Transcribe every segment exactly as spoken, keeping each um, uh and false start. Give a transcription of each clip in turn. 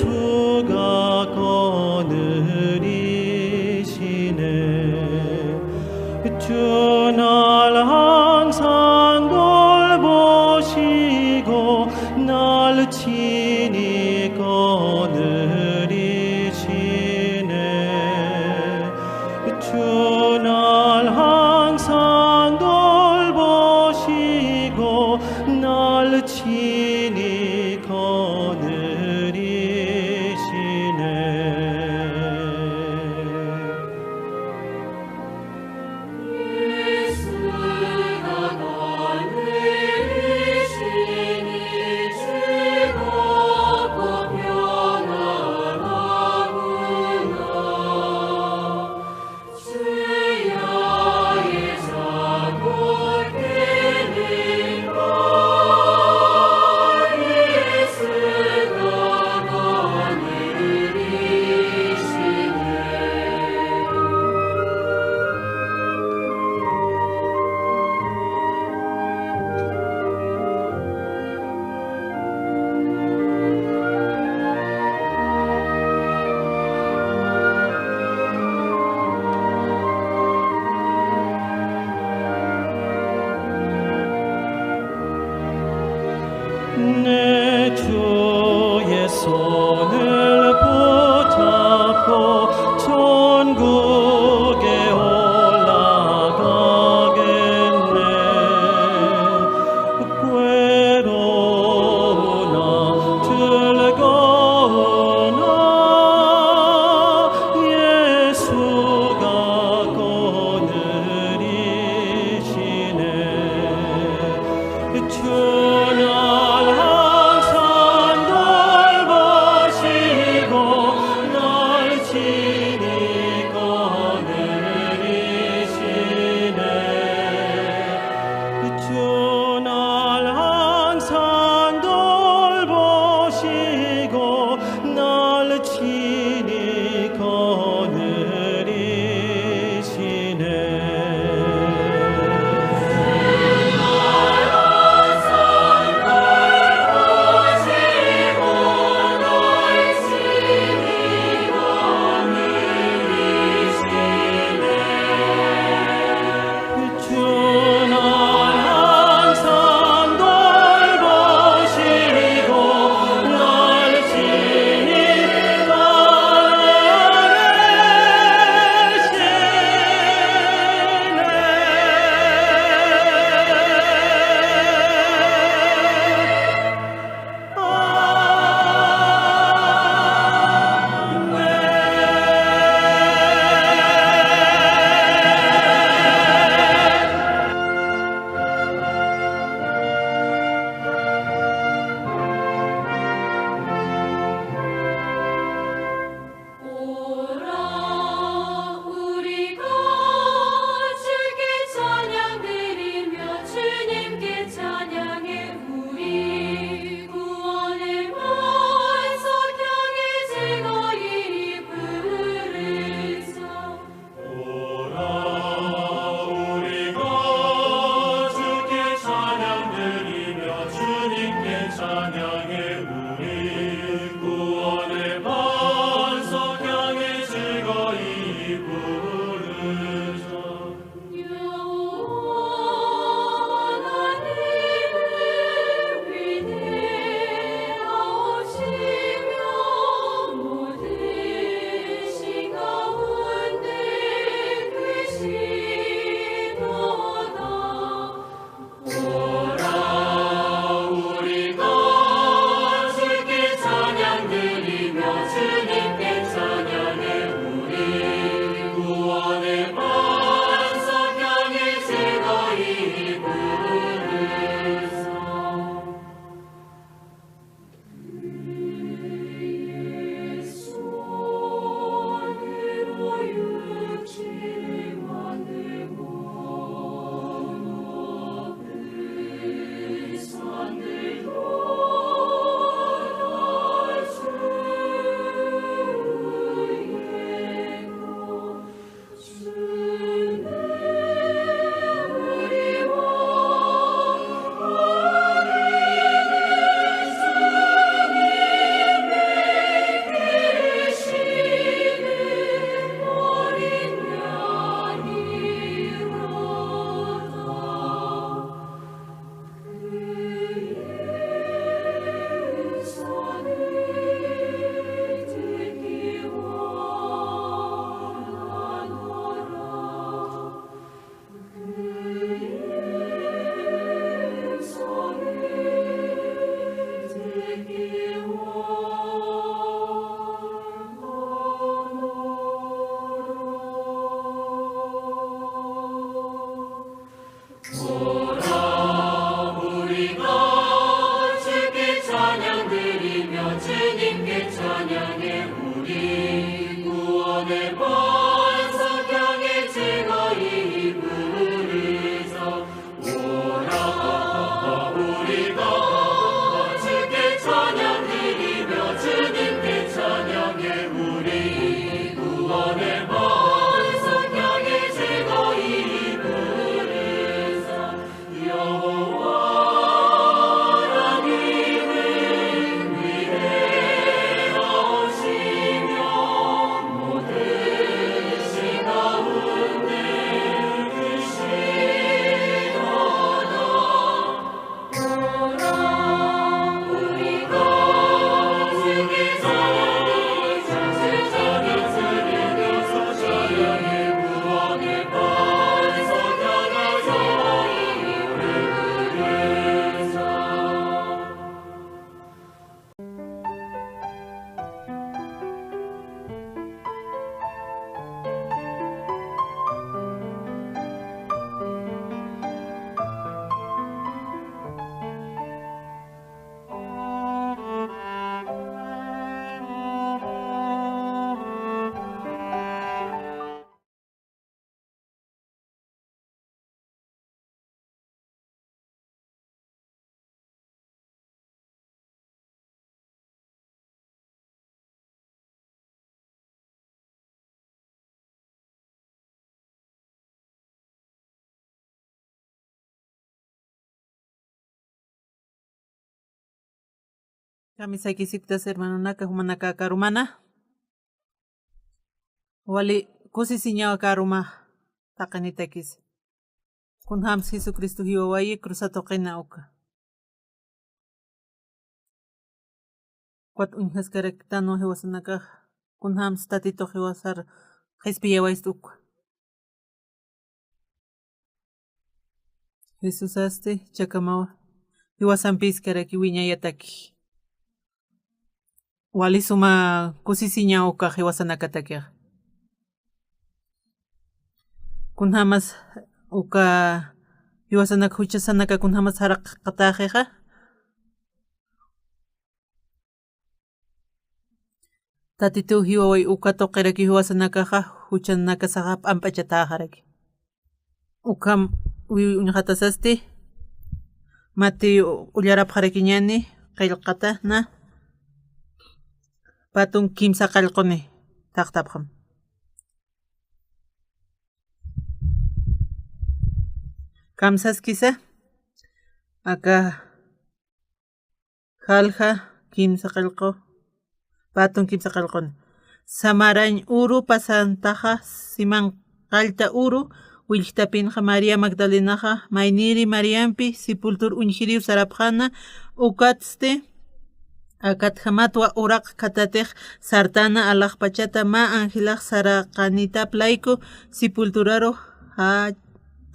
Jesuga konürişine, tunal hansang dolboşigo, nalchini konürişine, tunal hansang dolboşigo, nalchini konürişine. Nechuye sonel pochapko chonguge olagagene. Kuerona tulgona Jesuga konürişine. Tunal hansang dolboşigo, Kamisakisiptas hermanonaka, jumanaka karumana. Wali kusisiñawa karuma taqinitakis. Kunjams Jesucristo jiwawayi cruzat tuqina uka. Ukat uñjaskaraktanwa jiwasanakax, kunjams Tatitux jiwasar qhispiyawayst uka. Jesusasti chakamawa, jiwasampïskaraki wiñayataki. Wali suma kusisiña uka jiwasanakatakixa. Kunjamas uka jiwasanaka, juchasanaka kunjamas jaraqataxixa. Tatitu jiwaway uka tuqiraki jiwasanakaxa, juchanakasaxa p'amp'achataxaraki. Ukham wiwi uñjatasasti, mati ullarapxarakiñani, qillqatana, patun kimsa qallquni taqtapxam. Kamsaskisa, aka jalja kimsa qallqu, patun kimsa qallquni. Samarañ uru pasantaxa, siman qallta uru, willktapinxa María Magdalenaxa, mayniri Mariampi, sepultur uñjiriw sarapxana, ukatsti, akatjamatwa uraq khatatix sartana alaxpachata mä angelax saraqanitap layku, sepulturaru ja-,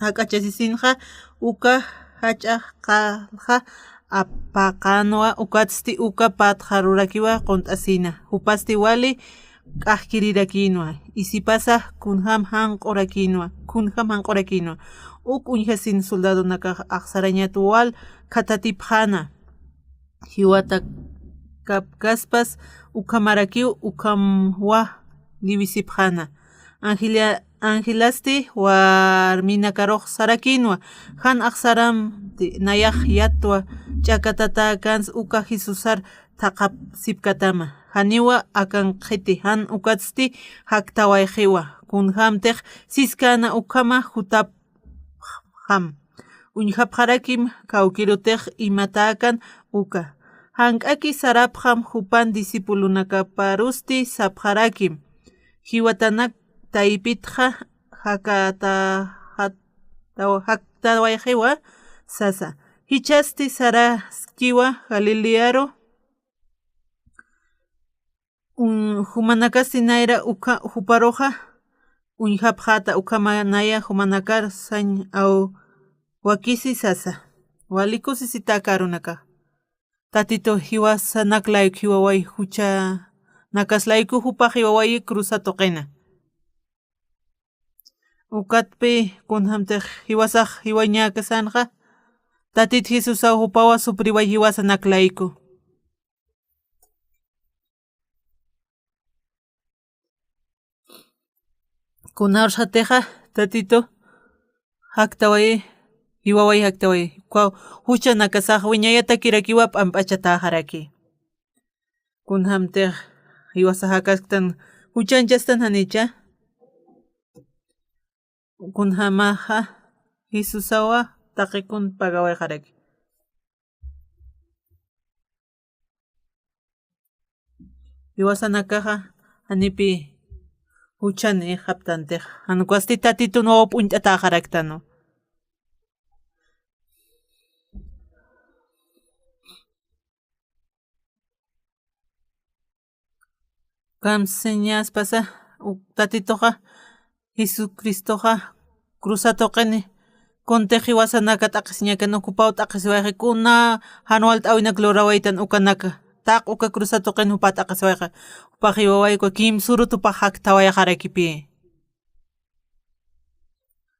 jak'achasisinxa, uka jach'a qallja apaqanwa, ukatsti uka patxarurakiwa qunt'asina. Jupasti wali k'ajkirirakïnwa, isipasa kunjam janq'urakïnwa, kunjam janq'urakïnwa. Uk uñjasin soldadonakax axsarañat wal khatatipxäna. Jiwata kapkaspas ukhamarakiw ukhamwa liwisipxäna. Angela-, Angelasti warminakarux sarakïnwa, jan axsaramti nayax yatwa ch'akatatäkans uka Jesusar thaqhapsipkatama. Janiwa akan qhiti, jan ukatsti jaktawayxiwa. Kunjamtix siskäna ukhama jutap jam. Uñjapxarakim kawkirutix imatäkan uka. Jank'aki sarapxam jupan discipulonakaparusti sapxarakim. Jiwatanak taypitxa jakata-, jat-, taw-, jaktawayxiwa sasa. Jichhasti saraskiwa Galilearu, un-, jumanakasti nayra uka juparuxa uñjapxäta, ukhama naya jumanakar sañ aw wakisi sasa. Wali kusisita aka arunakax. Tatitu jiwasanak layku, jiwaway juchanakas layku jupax jiwawayi cruza tuqina. Ukatpi kunjamtix jiwasax jiwañäkasanxa, Tatit Jesusaw jupawa supriway jiwasanak layku. Kunawsatixa Tatitu jaktawayi, jiwaway jaktawayi. Uka juchanakasax wiñayatakirakiwa p'amp'achatäxaraki. Kunjamtix jiwasax jakasktan juchanchastan janicha. Kunjamaxa Jesusawa taqikun pagawayxaraki. Jiwasanakaxa janipi juchan ixaptantix, jan ukasti Tatitun wawa p'uñt'atäxaraktanwa. Kamsiñaspasa, u-, Tatituxa, Jesucristoxa, cruza tuqini, kuntix jiwasanaka t'aqhisiñakan, uka jupaw t'aqhisiwayxi, kuna jan walt'äwinak lurawaytan ukanaka. Taq uka cruza tuqini jupax t'aqhisiwayxi. Jupax jiwawayku kimsürut jupax jaktawayxarakipi.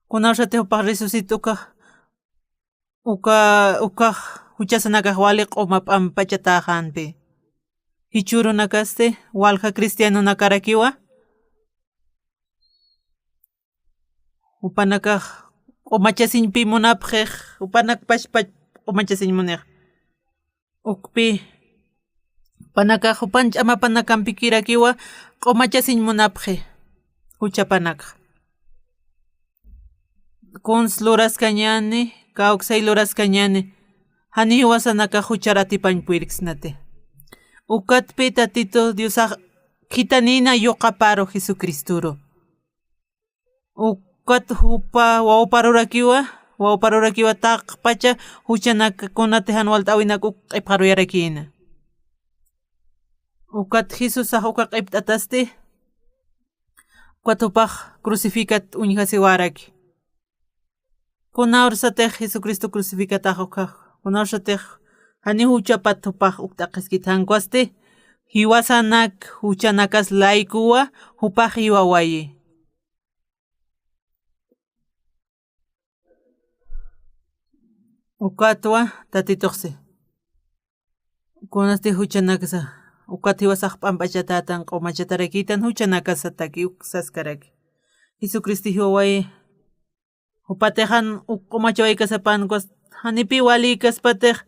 Kunawsatix jupax resucit ukax, uka, ukax juchasanakax wali q'uma p'ampachatäxänpi. Jichhürunakasti walja cristianonakarakiwa. Jupanakax q'umachasiñpi munapxix, jupanak pachpach q'umachasiñ munix. Ukpi, jupanakax jupan ch'amapanakampikirakiwa q'umachasiñ munapxi, juchapanakax. Kuns luraskañäni, kawksay luraskañäni, jani jiwasanakax juchar atipañ puyirksnati. Ukatpi Tatitu Diosax khitanïna yuqaparu Jesucristoru. Ukat jupa wawparurakiwa, wawparurakiwa taqpacha juchanak kunati jan walt'äwinak uk q'ipxaruyarakïna. Ukat Jesusax uka q'ipt'atasti, ukat jupax crucificat uñjasiwäraki. Kunawrsatix Jesucristo crucificatax ukhax, kunawrsatix janiw juchapat jupax ukt'aqiskit, jan ukwasti jiwasanak juchanakas laykuwa jupax jiwawayi. Ukatwa Tatituxsi. Kunasti juchanaksa, ukat jiwasax p'amp'achatätan q'umachatarakïtan juchanakasataki uk saskaraki. Jesucristo jiwawayi, jupatix jan uk q'umachawaykasapän ukas, janipï walïkaspatix,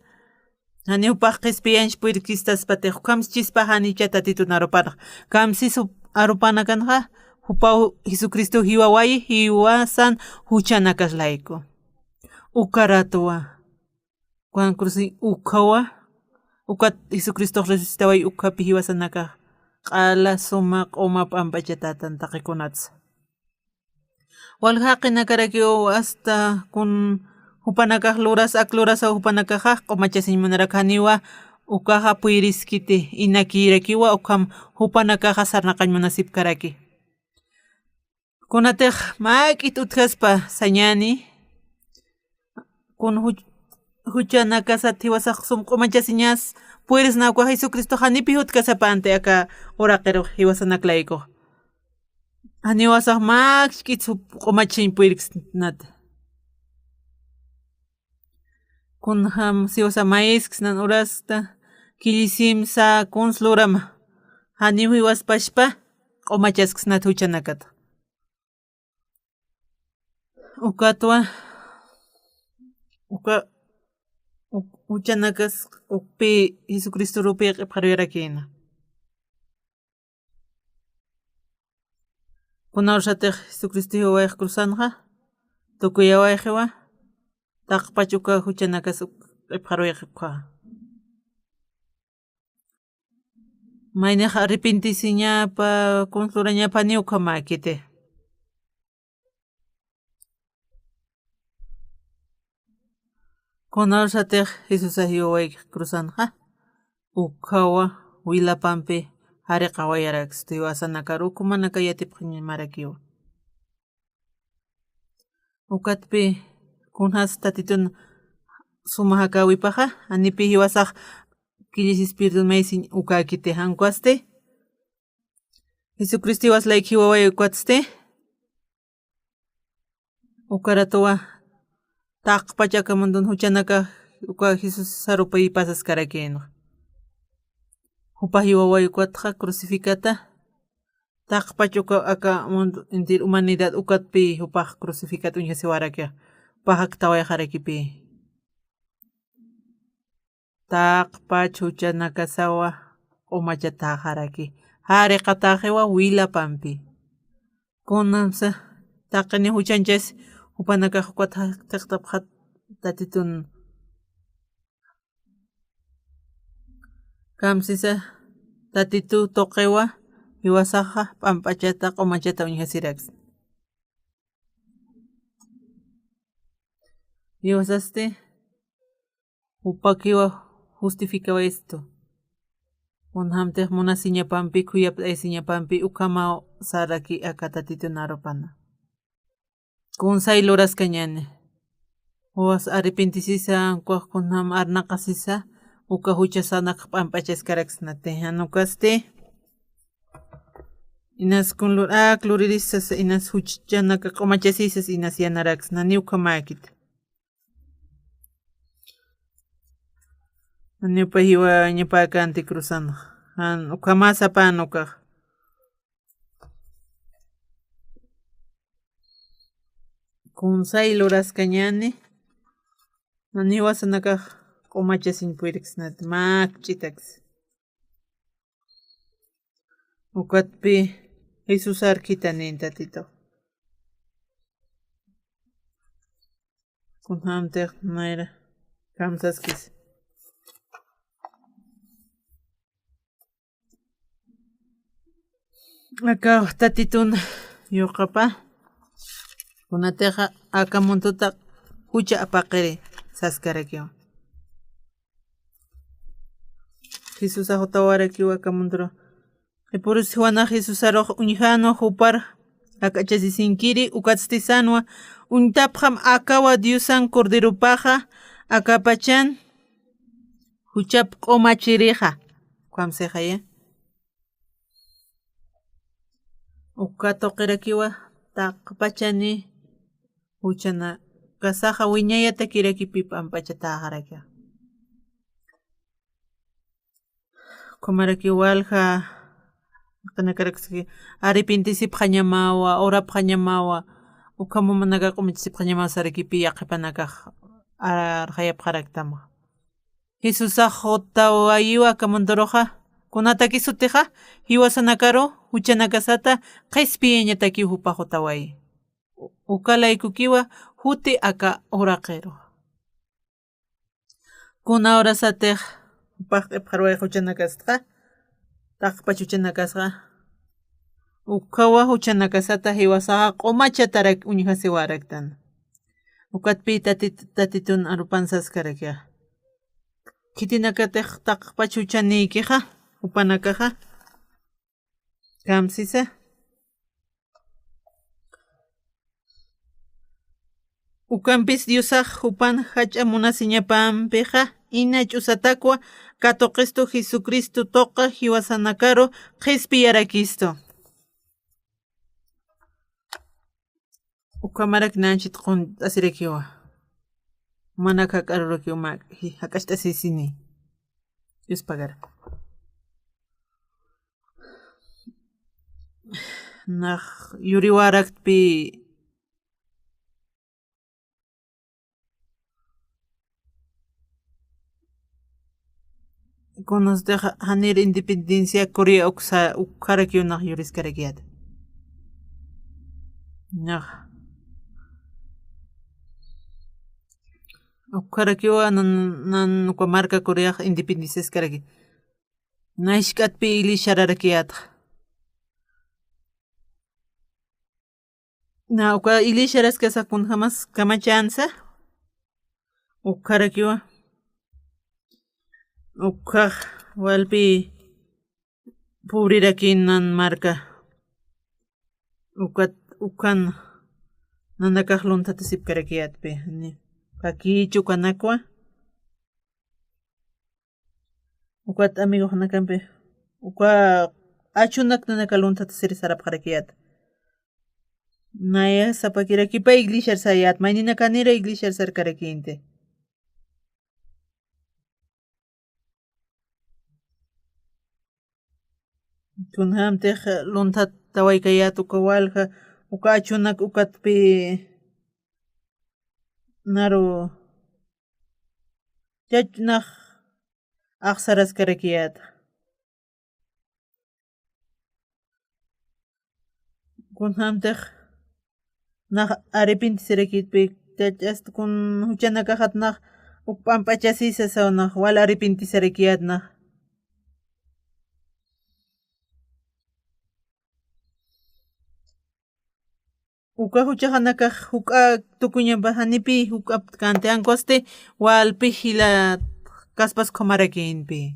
jani jupax qhispiyañch purirkistaspatix, ukham chispa janicha Tatitun arupanx. Kamsis jup-, arupanakanxa, jupaw Jesucristo jiwawayi, jiwasan juchanakas layku. Ukaratuwa. Juan Cruz ukhawa, ukat Jesucristox resucitaway ukhapi jiwasanakax q'ala suma q'uma p'amp'achatätan taqikunatsa. Walja jaqinakarakiw hasta kun jupanakax luras, ak lurasaw jupanakaxa q'umachasiñ munarak, janiwa ukaxa puyiriskiti, inakïrakiwa ukham jupanakaxa sarnaqañ munasipkaraki. Kunatix mäk'it utjaspa sañäni, kun juch-, juchanakasat jiwasax sum q'umachasiñas puyirsna ukax Jesucristox janipï jutkasapänti aka uraqirux jiwasanak laykux. Jan jiwasax mäkchk'it jup q'umachasiñ puyirksnati. Kunjam siwasa mayisksnan urasta, killisimsa kuns lurama, janiw jiwaspachpa q'umachasksnat juchanakat. Ukatwa, uka, uk-, juchanakas ukpï Jesucristorupi q'ipxaruyarakïna. Kunawrsatix Jesucristo jiwawayx cruzanxa, tukuyawayxiwa, taqpach uka juchanakas uk q'ipxaruyxi ukxa. Maynix arrepentisiñapa, kuns lurañapa, janiw ukhamäkiti. Kunawrsatix Jesusa jiwawayki cruzanxa, ukhawa wilapampi jariqawayaraksti, jiwasanakar ukhumanaka yatipxiñamarakiwa. Ukatpi kunjas Tatitun suma jakäwipaxa, janipï jiwasax killisis perdonayasiñ ukäkiti, jan ukwasti. Jesucristo jiwas layki jiwaway ukwatsti. Ukaratuwa taqpach aka mundun juchanaka uka Jesús sarupï pasaskarakïnwa. Jupa jiwaway ukwatxa crucificata, taqpach uka aka mundo entero humanidad ukatpï jupax crucificat uñjasiwarakiwa, jupax jaktawayxarakipï. Taqpach juchanakasawa q'umachatäxaraki, jariqatäxiwa wilapampi. Kunamsa taqini juchanchas jupanakax ukat jaqt'apxat Tatitun. Kamsisa Tatitu tuqiwa, jiwasaxa p'amp'achata q'umachata uñjasiraksna. Jiwasasti jupakiwa justificawayistu. Kunjamtix munasiñapampi, khuyapt'ayasiñapampi ukhamaw saraki aka Tatitun arupana. Kunsay luraskañäni. Jiwas arrepentisisa, ukax kunjam arnaqasisa, uka juchasanakax p'amp'achaskaraksnati. Jan ukasti, inas kun lur-, ak luririsas, inas juchanaka q'umachasisas, inas yanaraksna, ni ukhamäkiti. Janiw pä jiwañapäkänti cruzanxa. Jan ukhamäsapän ukax. Kunsay luraskañäni, jan jiwasanakax q'umachasiñ puyirksnati, mäkch'itaks. Ukatpï Jesús arkhitanin Tatitux. Kunjamtix nayra kamsaskis. Aka tatitun yuqapa, kunatixa aka munduta jucha apaqiri saskarakiwa. Jesusax jutawarakiwa aka munduru. Qhipurus Juanax Jesusarux uñjanwa jupar jak'achasisinkiri, ukatsti sänwa: Uñtapxam akawa Diosan Corderopaxa, akapachan juchap q'umachirixa. Ukham sixaya. Uka tuqirakiwa taqpachani juchanakasaxa wiñayatakirakipi p'ampachatäxarakiwa. Ukhamarakiw walja, qinakaraksaki, arrepintisipxañamawa, orapxañamawa, ukham umanaka q'umachisipxañamawa sarakipi yaqhipanakax arxayapxaraktamxa. Jesusax jutawayiwa aka munduruxa, kunatakis sutixa, jiwasanakaru juchanakasata qhispiyañatakiw jupax jutawayi. Uka laykukiwa juti aka uraqiru. Kuna urasatix jupax q'ipxarway juchanakastxa, taqpach juchanakasxa, ukhawa juchanakasata jiwasaxa q'umachatarak uñjasiwäraktan. Ukatpï tatit-, tatitun arupan saskarakixa. Khitinakatix taqpach juchanïkixa, jupanakaxa, kamsisa. Ukampis Diosax jupan jach'a munasiñapampixa, ina ch'usatakwa katuqistu Jesucristo tuqa jiwasanakaru qhispiyarakistu. Ukhamarak nanchit qunt'asirakiwa. Manak jak'arurakiw mä, ji-, jak'acht'asisini. Dios pagara. Nax yuriwaraktpi kunastix janir independencia Corea uksa, ukharakiw nax yuriskarakiyat. Nax. Ukharakiwa nan, nan uka marka Coreax independenciaskaraki. Na jisk'atpi iglesiararakiyatxa. Na uka iglesiaraskasa kunjamas kamachansa. Ukharakiwa. Ukhax walpi pobrerakinan marka. Ukat, ukan nanakax lunthatasipkarakiyatpi. Ni. Kakichu kanakwa. Ukat amigoxnakampi, uka achunak nanaka lunthatasiri sarapxarakiyat. Naya sapakirakipa iglesiar sayat, mayninakanira iglesiar sarkarakinti. Kunjamtix lunthat tawaykayat uka walja, uka achunak ukatpi naru chachnax axsaraskarakiyat. Kunjamtix nax arrepentisirakitpi, chach'ast kun juchanakaxat nax uk p'amp'achasisa saw nax wal arrepentisirakiyat nax. Uka juchaxanakax juk'a tukuñampa janipi juk'aptkanti, ankusti walpi jila kaspas khumarakinpi.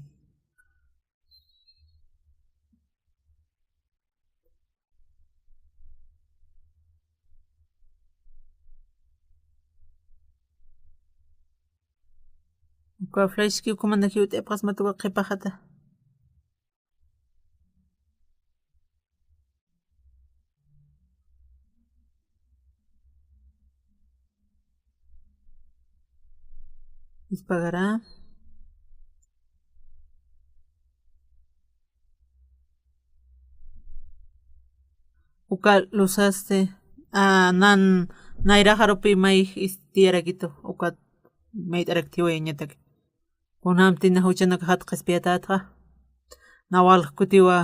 Uka flashki ukhamanakiw t'ipxasmatuka qhipaxata. Ispagara. Uka lusasti, a, nan, nayraxarupi may istiyarakitu, uka mayt'araktiwayañatak. Kunamti na juchanakaxat qhispiyatätxa, na walja kutiwa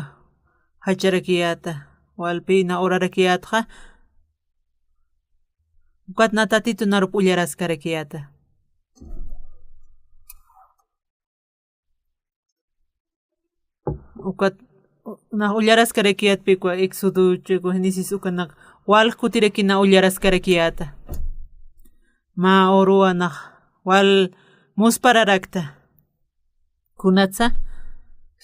jacharakiyäta, walpi na urarakiyätxa, ukat na Tatitu narup ullaraskarakiyäta. Ukat Nax ullaraskarakiyät pikwa Éxodo, chiku Génesis ukanak wal kutirakina ullaraskarakiyäta. Mä uruwa nax wal muspararakta. Kunatsa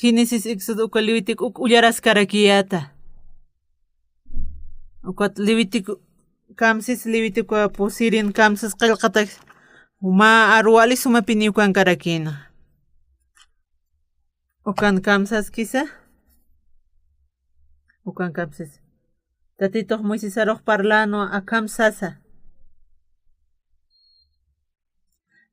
Génesis, Éxodo uka Levítico uk ullaraskarakiyäta. Ukat Levítico kamsis, Levítico pusirin kamsas qillqatak mä aruwa wali sumapiniw ukankarakïna. Ukan kamsaskisa. Ukan kamsas. Tatitux Moisesarux parlänwa akham sasa.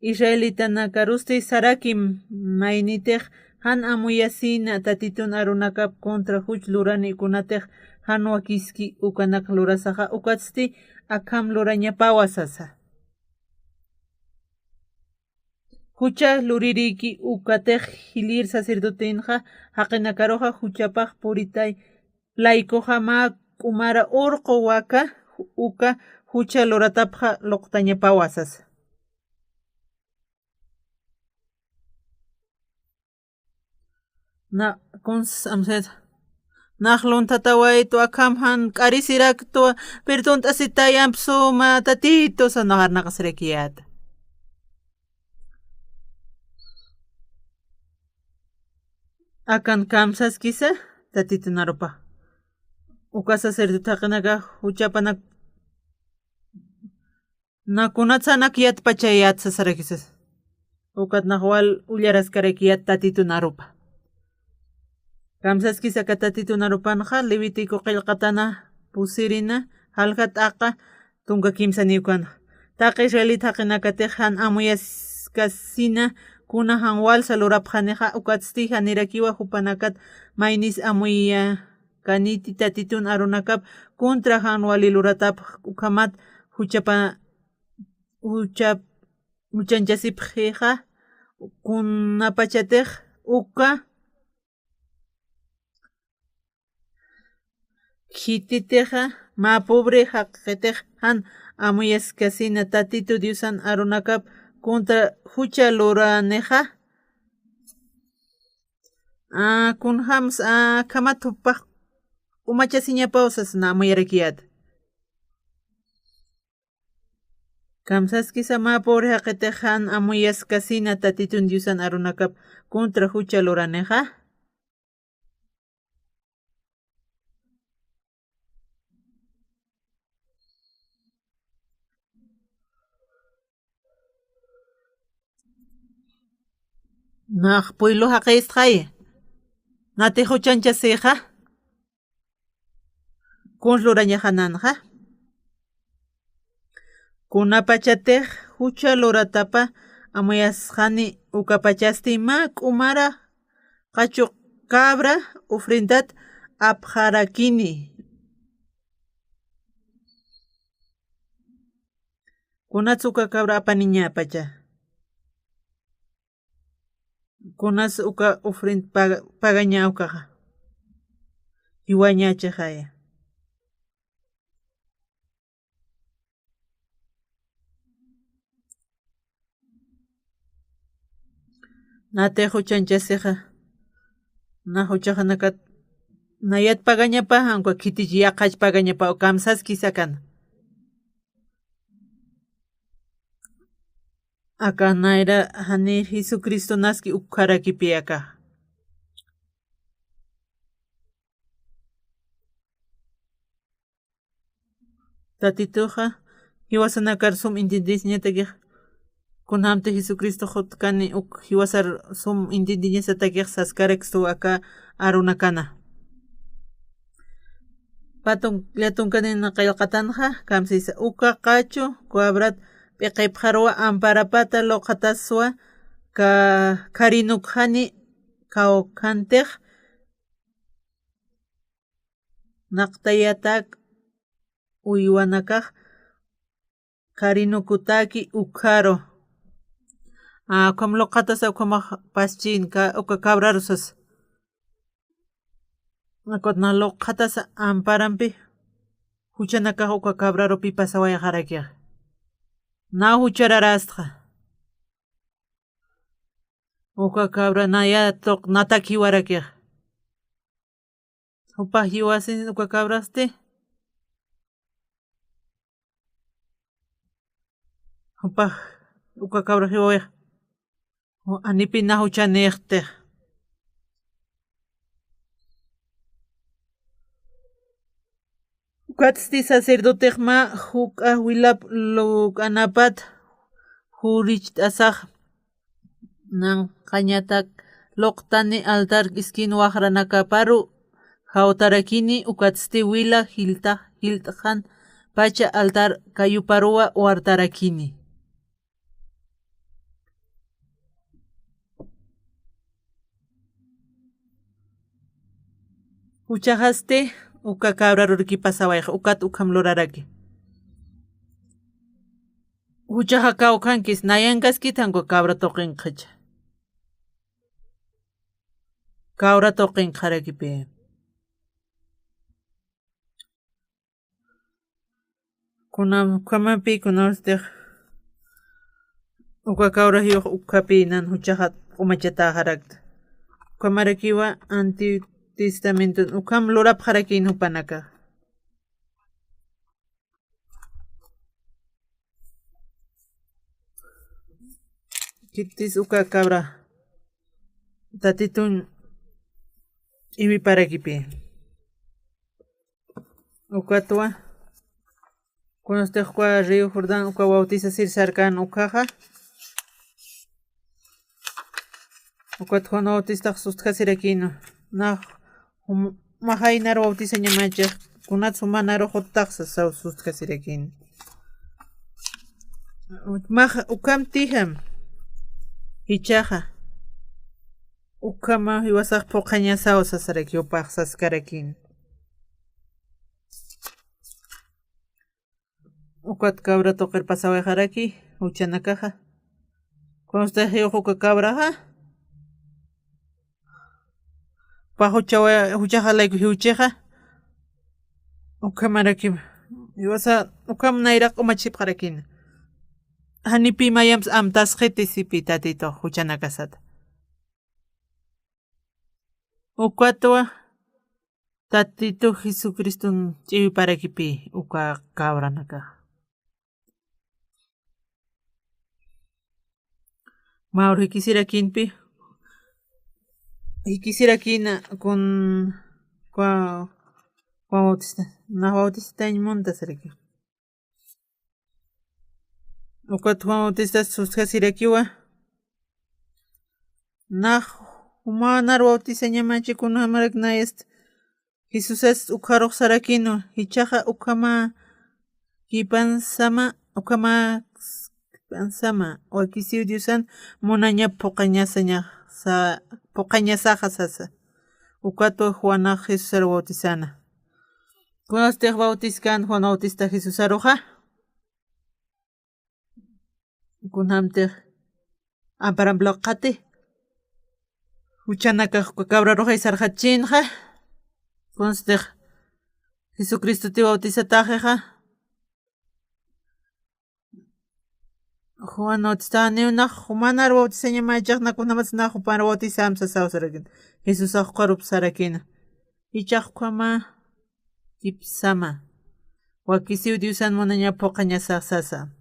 Israelitanakarustï sarakim maynitix jan amuyasïna Tatitun arunakap contra juch lurani kunatix jan wakiski ukanak lurasaxa ukatsti akham lurañapawa sasa. Jucha lurirïki ukatix jilïr sacerdotenxa jaqinakaruxa juchapax puritay laykuxa mä k'umara urqu waka uka jucha luratapxa luqtañapawa sasa. Na, kuns, amset. Nax lunthatawaytwa akham jan k'arisiraktwa, perdunt'asitay amp suma Tatitusa nax arnaqasirakiyäta. Akan kamsaskisa Tatitun arupa. Uka sacerdote jaqinaka juchapanak na kunatsanak yatpachayät sasarakisas. Ukat nax wal ullaraskarakiyät Tatitun arupa. Kamsaskisa aka Tatitun arupanxa Levítico qillqatana pusirina jalja t'aqa tunka kimsaniw ukanxa. Taqi israelit jaqinakatix jan amuyaskasina kuna jan walsa lurapxanixa ukatsti janirakiwa jupanakat maynis amuya kaniti Tatitun arunakap contra jan wali luratapx ukhamat juchapa, juchap, juchanchasipxixa kunapachatix uka khititixa mä pobre jaqitix jan amuyaskasina Tatitu Diosan arunakap contra jucha luranixa. Ah, kunjams, ah, khamat jupax umachasiñapaw sasna amuyarakiyät. Kamsaskisa mä pobre jaqitix jan amuyaskasina Tatitun Diosan arunakap contra jucha luranixa. Nax pueblo jaqistxay. Nati juchanchasixa. Kuns lurañaxananxa. Kunapachatix jucha luratapa amuyasxani ukapachasti mä k'umara qachu cabra ofrendat apxarakini. Kunats uka cabra apaniñapacha. Kunas uka ofrend paga-, pagaña ukaxa. Jiwañachixaya. Nati juchanchasixa. Na juchaxanakat. Nayat pagañapa, aunque khitich yaqach pagañapa, kamsaskisa akan. Aka nayra jani Jesucristonaski ukkharakipï aka. Tatituxa, jiwasanakar sum entiendesiñatakix, kunjamti Jesucristo jutkani uk jiwasar sum entiendiñasatakix saskarakstu aka arunakana. Patun, llatunkanina qillqatanxa, kamsisa uka qachu, cabrat, p'iqipxarwa amparapata luqhataswa, ka-, kharinukxani, kawkhantix, naqtayatak, uywanakax, kharinukutaki, ukharu. Ah, ukham luqhatasa, ukhamax paschin, ka-, uka cabrarusas. Akutna luqhatasa amparampi, juchanakax uka cabrarupi pasawayxarakix. Na juchararastxa. Uka cabra naya tuq natakiwarakix. Jupax jiwasin uka cabrasti. Jupax uka cabra jiwawix. Anipina juchanixtix. Ukatsti sacerdotexma juk'a wilap luk'anapat juricht'asax nanqañatak luqtani altar k'iskin waxranakaparu jawtarakini, ukatsti wila jilt'ax jilt'xan pacha altar kayuparuwa wartarakini. Juchaxasti uka cabrarurki pasawayxa, ukat ukham luraraki. Juchaxa kawkhankis, nayankaskithan uka cabra tuqinqacha. Cabra tuqinqarakipi. Kuna, ukhamapi, kunawstix uka cabra jiwx ukhapi nan juchaxa q'umachatäxarakta. Ukhamarakiwa Antiguo Testamenton ukham lurapxarakin jupanakax. Khitis uka cabra Tatitun ch'iwiparakipi. Ukatwa, kunastix uka río Jordán uka bautisasir sarkan ukhaxa. Ukat Juan Bautistax sustjasirakinu. Nax jum-, maxaynar bautisañamachix, kunat jumanarux jutt'axsa saw sustjasirakinu. Max ukham tijam. Jichhaxa. Ukhama jiwasax phuqhañasaw sasaraki, jupax saskarakin. Ukat cabra tuqir pasawayxaraki, juchanakaxa. Kunastix jiwx uka cabraxa. Jupax juchawa-, juchaxa layku jiwchixa. Ukhamaraki. Jiwasa, ukham nayraq q'umachipxarakina. Janipi mayamps amtasxiti sipi Tatitux juchanakasata. Ukatwa Tatitu Jesucriston ch'iwiparakipi uka cabranaka. Mä ur jikisirakïnpi, jikisirakïna kun, Juan, Juan Bautista, nax Bautistañ muntasaraki. Ukat Juan Bautista sustjasirakiwa. Nax jumanar bautisañamachi, kunjamarak nayast Jesusas ukharux sarakïnwa, jichhaxa ukhama kipansama, ukhama kipansama, wakisiw Diosan munaña phuqañasaña, sa-, phuqañasaxa sasa. Ukatwa Juanax Jesusar bautisana. Kunastix bautiskan Juan Bautista Jesusaruxa? Kunjamtix amparamp luqati. Juchanakax uka cabraruxay sarxatchïnxa. Kunstix Jesucristoti bautisatäxixa. Juan Bautista, janiw nax jumanar bautisañamachax, nax kunjamas nax jupar bautisam sasaw sarakïna. Jesusax ukarup sarakïna. Jichhax ukhama kipsama. Wakisiw Diosan munaña phuqañasax sasa.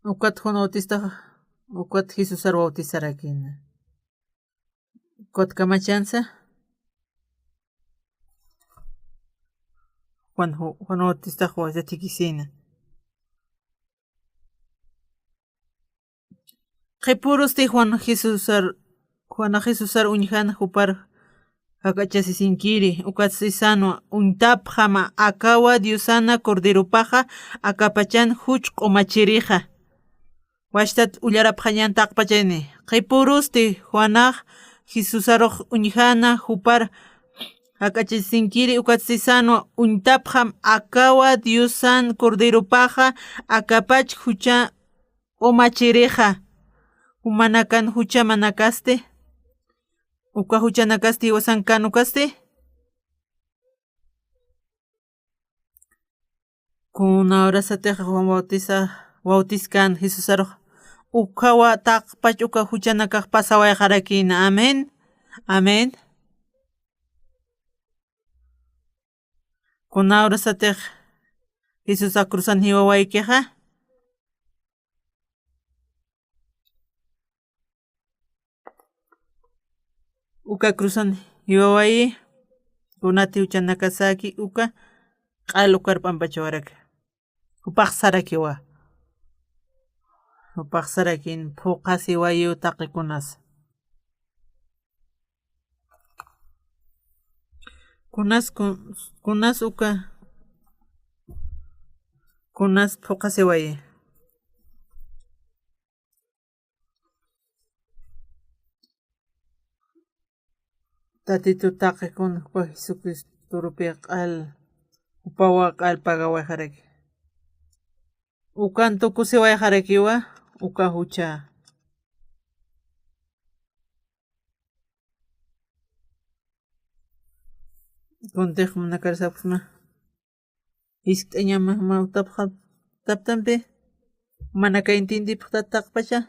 Ukat Juan Bautistax, ukat Jesusar bautisarakïna. Ukat kamachansa. Juan, Juan Bautistax wasa thikisïna. Qhipurusti Juan Jesusar, Juana Jesusar uñjana jupar jak'achasisinkiri, ukat sisanwa: Uñtapxama, akawa Diosana Corderopaxa, akapachan juch q'umachirixa. Wachtat ullarapxañan taqpachani. Qhipurusti Juanax Jesusarux uñjana jupar jak'achasisinkiri, ukat sisanwa: Uñtapxam, akawa Diosan Corderopaxa, akapach jucha q'umachirixa. Jumanakan juchamanakasti, uka juchanakasti jiwasankan ukasti. Kuna urasatix Juan Bautisa, Bautiskan Jesusarux ukhawa taqpach uka juchanakax pasawayxarakïna. Amén. Amén. Kuna urasatix Jesusa cruzan jiwawaykixa. Uka cruzan jiwawayi, kunati juchanakasaki uka q'al ukar p'ampachawaraki. Jupax sarakiwa. Jupax sarakin phuqhasiwayiw taqi kunas. Kunas kun-, kunas uka, kunas phuqhasiwayi. Tatitu taqi kun jupa Jesucristorupi q'al, jupawa q'al pagawayxaraki. Ukan tukusiwayxarakiwa, uka jucha. Kuntix munakar sapxsma. Jiskt'añama, ma utapxa, utaptampi. Manaka intindipxta taqpacha.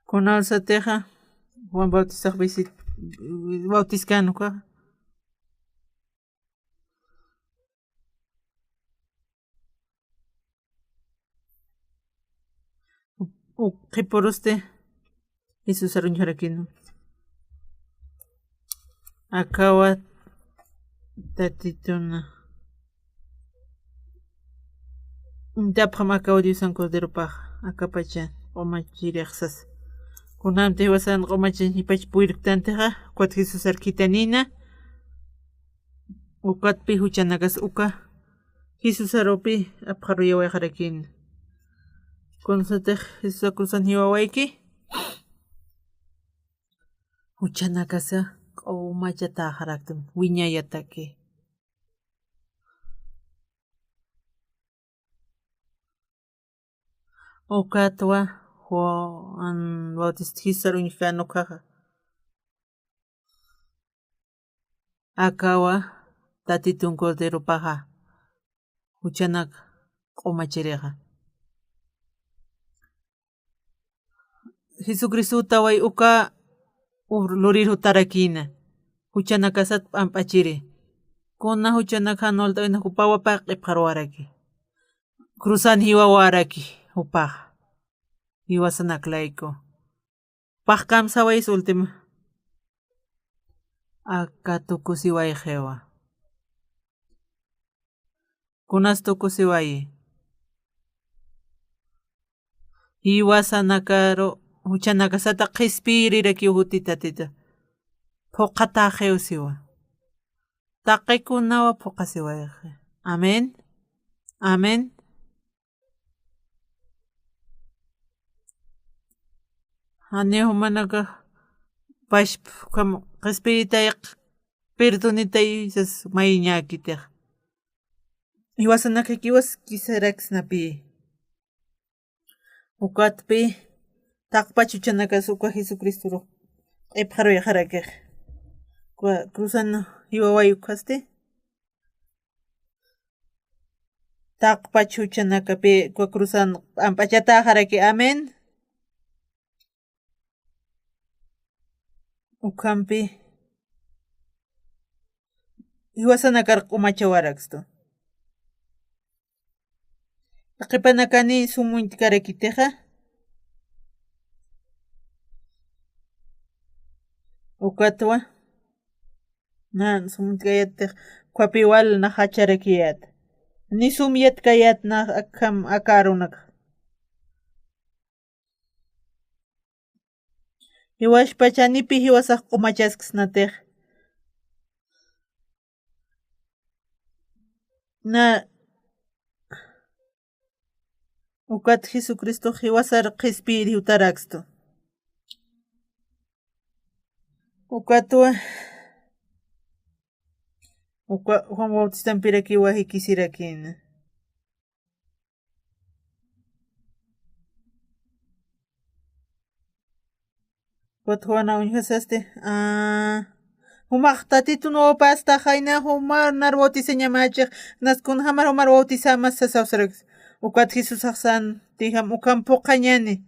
Kunal satixa, Juan Bautistax visit-, bautiskan ukaxa. Uk qhipurusti Jesusar uñjarakinu. Akawa Tatituna. Uñtapxam akawa Diosan Corderopax, akapacha q'umachirixsas. Kunamti jiwasan q'umachan jipach puyrktantixa, ukat Jesusar khitanina. Ukatpi juchanakas uka Jesusarupi apxaruyawayxarakin. Kunasatix Jesusa cruzan jiwawayki. Juchanakasa q'umachatäxaraktan, wiñayataki. Ukatwa Juan Bautista Jesusar uñjkän ukaxa. Akawa Tatitun Corderopaxa, juchanak q'umachirixa. Jesucristo utaway uka ur-, lurir jutarakïna. Juchanakasat p'amp'achiri. Kuna juchanak jan walt'awina jupawa paq'ipxaruwaraki. Cruzan jiwawaraki jupax. Jiwasanak layku. Pax kamsawayis última. Aka tukusiwayxiwa. Kunas tukusiwayi. Jiwasanakaru juchanakasata qhispiyirirakiw juti Tatita. Phuqhatäxiw siwa. Taqikunawa phuqhasiwayxi. Amén. Amén. Janiw jumanakax pachpa ukham qhispiyitay, perdonitay sas mayiñäkitix. Jiwasanakakiwas kisaraksnapï. Ukatpï taqpach juchanakas uka Jesucristoru q'ipxaruyxarakix. Uka cruzan jiwaway ukhasti. Taqpach juchanakapï uka cruzan p'amp'achatäxaraki. Amén. Ukhampi jiwasanakar q'umachawarakstu. Qhipanakani sum uñtkarakitixa. Ukatwa. Nan sum uñtkayatix, ukhapï wal nax jacharakiyät. Ni sum yatkayät nax akham aka arunakxa. Jiwaspach janipï jiwasax q'umachasksnatix. Na, ukat Jesucristox jiwasar qhispiyir jutarakstu. Ukatwa, uka Juan Bautistampirakiwa jikisirakïna. Ukat Juana uñjasasti, a, jumax Tatitun wawpästaxayna, jumar nar bautisañamächix, nas kunjamar jumar bautisämas sasawsarakis. Ukat Jesusax san, tijam ukham phuqhañäni.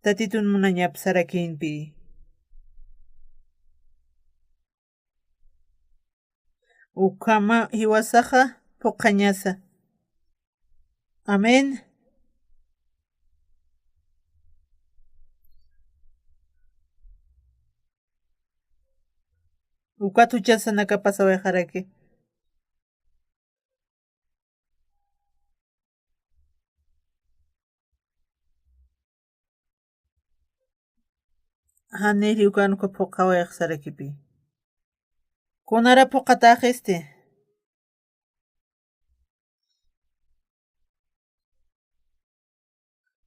Tatitun munañapsarakïnpi. Ukhama jiwasaxa phuqhañasa. Amén. Ukat juchasanaka pasawayxaraki. Janiri ukan uka phuqhawayxsarakipi. Kunara phuqhatäxisti.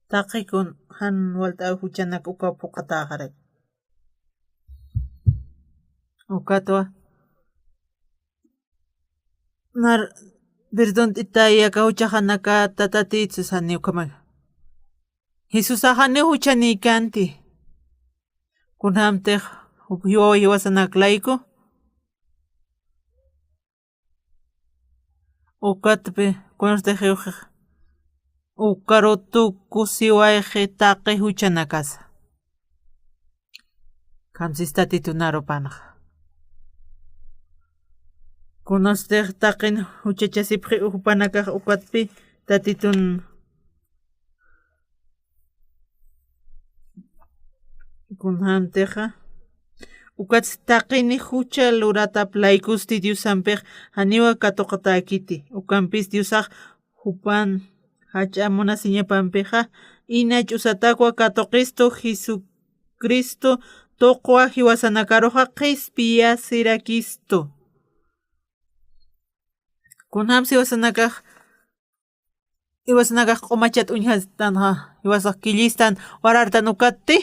Taqikun jan walt'aw juchanak uka phuqhatäxaraki. Ukatwa. Nar perdon t'itay aka juchaxanaka tatatitsu sani ukhamak. Jesusaxani juchanïkänti. Kunjämtix jiwawa jiwasanak layku. Ukatpi kunastix jiwxix. Ukaru tukusiwayxi taqi juchanakasa. Kamsis Tatitun arupanxa. Kunastix taqin juchachasipxi jupanakax ukatpi Tatitun. Kunjämtixa. Ukats taqini jucha luratap laykusti Diosampix janiwa katuqatäkiti. Ukampis Diosax jupan jach'a munasiñapampixa, ina ch'usatakwa katuqistu Jesucristo tuqwa jiwasanakaruxa qhispiyasirakistu. Kunjams jiwasanakax, jiwasanakax q'umachat uñjastanxa, jiwasax killistan, warartan ukatti,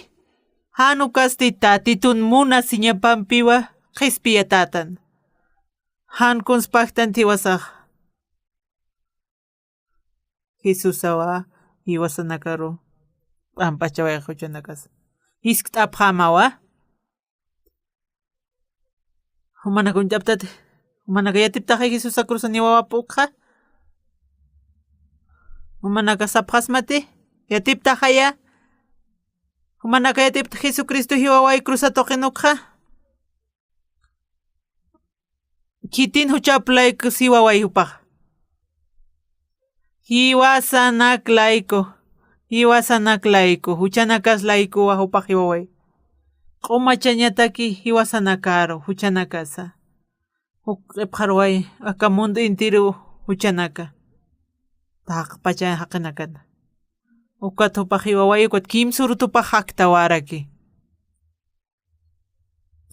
jan ukasti Tatitun munasiñapampiwa qhispiyatätan. Jan kunspaktan jiwasax. Jesusawa jiwasanakaru p'amp'achawayxi juchanakas. Jiskt'apxämawa. Jumanaka uñt'aptati. Jumanaka yatiptaxay Jesusa cruzan jiwawapxi ukxa. Jumanaka sapxasmati. Yatiptaxaya. Jumanaka yatipta Jesucristo jiwaway cruza tuqin ukxa. Khitin juchap layku siwaway jupax. Jiwasanak layku, jiwasanak layku, juchanakas laykuwa jupax jiwaway. Q'umachañataki jiwasanakaru, juchanakasa. Uk q'ipxarway, aka mundo entero juchanaka. Taqpacha jaqinakana. Ukat jupax jiwaway, ukat kimsur tupax jaktawäraki.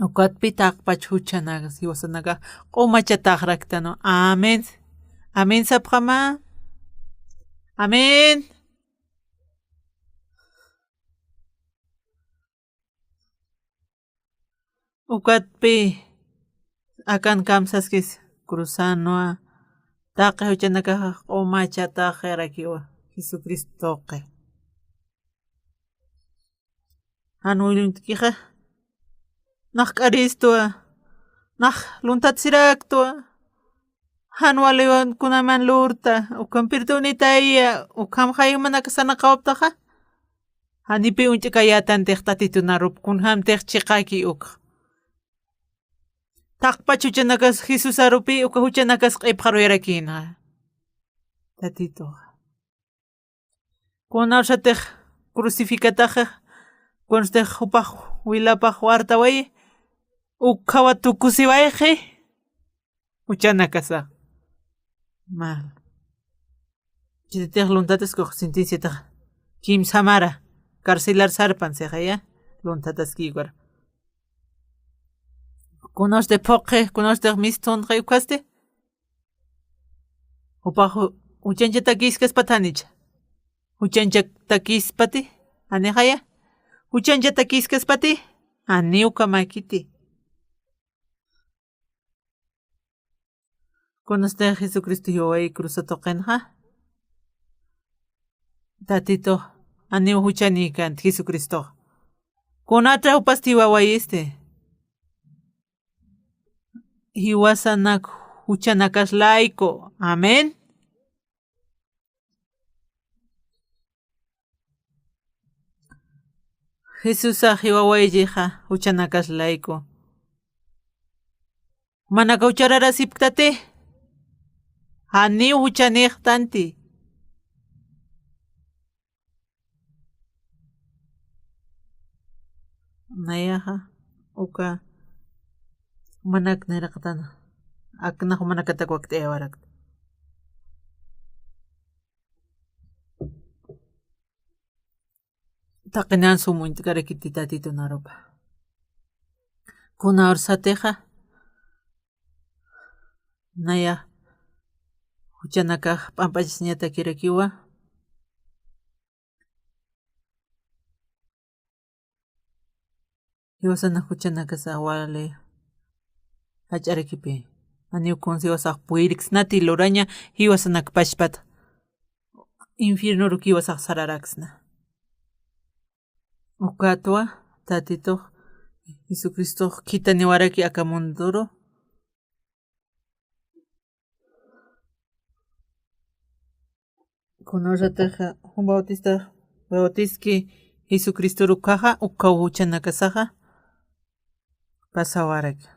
Ukatpi taqpach juchanakas jiwasanakax q'umachataxaraktanwa. Amén. Amén sapxama. Amén. Ukatpi akan kamsaskis cruzanwa taqi juchanakax q'umachataxarakiwa Jesucristo tuqi. Jan willuñtkixa. Nax k'aristwa. Nax luntatsiraktwa. Jan waliwan kunaman lurta. Ukham perdonitaya. Ukham jaymanaka sarnaqawaptaxa. Janipi uñch'kayätantix Tatitun arup. Kunjämtix chiqaki ukx. Taqpach juchanakas Jesús arupi, uka juchanakas q'ipxaruyarakïna. Tatituxa. Kunawsatix crucificataxa, kunawsatix jupax wilapax wartawayi, ukhawa tukusiwayxi, juchanakasa. Mal. Chititix luntataskux sentenciatax kimsamara, carcelar sarpan sixaya, luntataskïkura. Kunawsti phuqhi, kunawsti mistunqi ukhasti. Jupax ju-, juchanchatakïskaspati janicha. Juchanchatakïspati, janixaya. Juchanchatakïskaspati, janiw kamakiti. Kunasti Jesucristo jiwaway cruza tuqinxa. Tatitux, janiw juchanïkänti Jesucristox. Kunatix jupasti jiwawayisti. Jiwasanak juchanakas layku. Amén. Jesusax jiwawaychixa juchanakas layku. Manaka juchararasipktati. Janiw juchanïxtanti. Nayaxa uka manak nayraqatana. Aknax manakatak wakt'ayawarakta. Taqinan sum uñt'karakiti Tatitun arupa. Kuna ursatixa naya juchanakax p'amp'achasiñatakirakiwa. Jiwasanak juchanakasa wali jach'arakipi. Janiw kunsa jiwasax puyirksnati luraña jiwasanak pachpat. Infiernoruki jiwasax sararaksna. Ukatwa Tatitux Jesucristox khitaniwaraki aka munduru. Kunasatixa Juan Bautista, Bautiski Jesucristoru ukhaxa, uka juchanakasaxa pasawaraki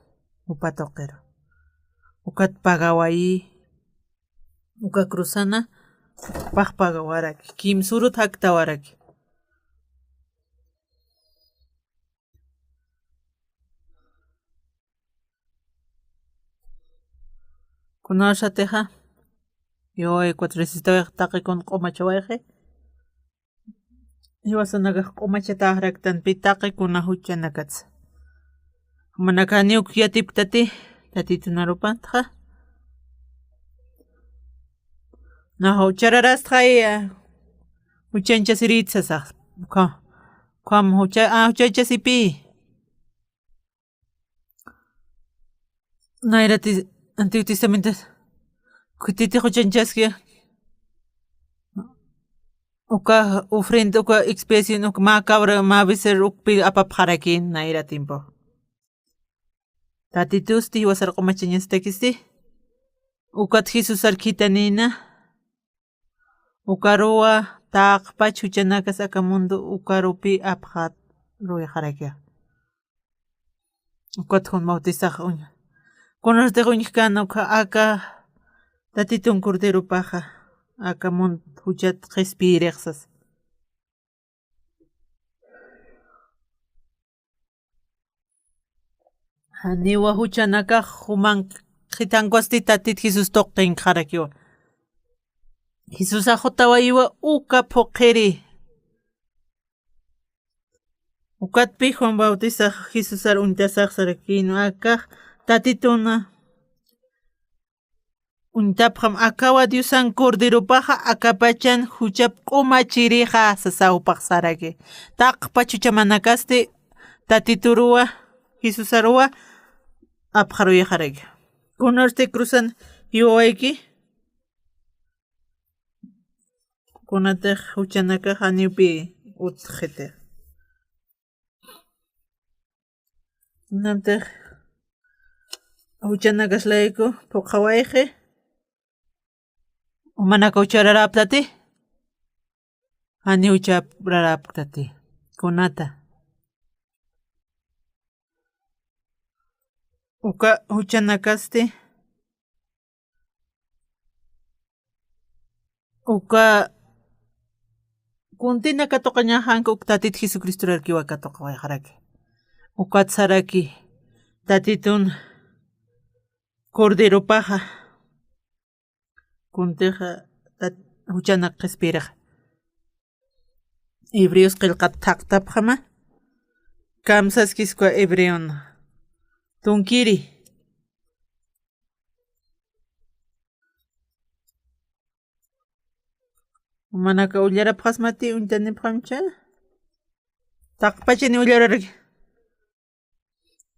upa tuqiru. Ukat pagawayi, uka cruzana, upax pagawaraki, kimsurut jaktawaraki. Kunasatixa, yo, cuatrecistawix taqi kun q'umachawayxi. Jiwasanakax q'umachataxaraktanpi taqi kuna juchanakatsa. Manaka janiw yatipktati, Tatitun arupatxa. Nax juchararastxaya, juchanchasirït sasax. Ukha, ukham jucha, a, juchanchasipï. Nayrati Antiguo Testamento khititix juchanchaski. Uka ofrenda, uka expiación, uka mä cabra, mä becerro, ukpi apapxaraki nayra tiempo. Tatitusti jiwasar q'umachañastakisti. Ukat Jesusar khitanïna. Ukaruwa taqpach juchanakas aka mundo ukarupi apxat ruwixaraki. Ukat Juan Bautistax uña. Kunastix uñjkän ukha aka Tatitun Corderopaxa, aka mundo juchat qhispiyirix sas. Janiwa juchanakax juman qhithankwasti Tatit Jesus tuqinkxarakiwa. Jesusax jutawayiwa uka phuqhiri. Ukatpi Juan Bautistax Jesusar uñtasax sarakïnwa, akax Tatituna uñtapxam, akawa Diosan Corderopaxa, akapachan juchap q'umachirixa sasa jupax saraki. Taqpach juchamanakasti Tatituruwa, Jesusaruwa apxaruyxaraki. Kunasti cruzan jiwawayki, kunatix juchanakax janiwpï utjxiti. Kunatix juchanakas layku phuqhawayxi. Jumanaka juchararäptati. Janiw juchararäpktati. Kunata. Uka juchanakasti. Uka kuntina katuqañaxanka uk Tatit Jesucristorarkiwa katuqawayxaraki. Ukat saraki Tatitun Corderopaxa. Kuntixa tat-, juchanak qhispiyirixa. Hebreos qillqat thaqtapxama. Kamsaskiskwa hebreona. Tunkiri. Manaka ullarapxasmati uñtanipxamcha. Taqpachani ullararaki.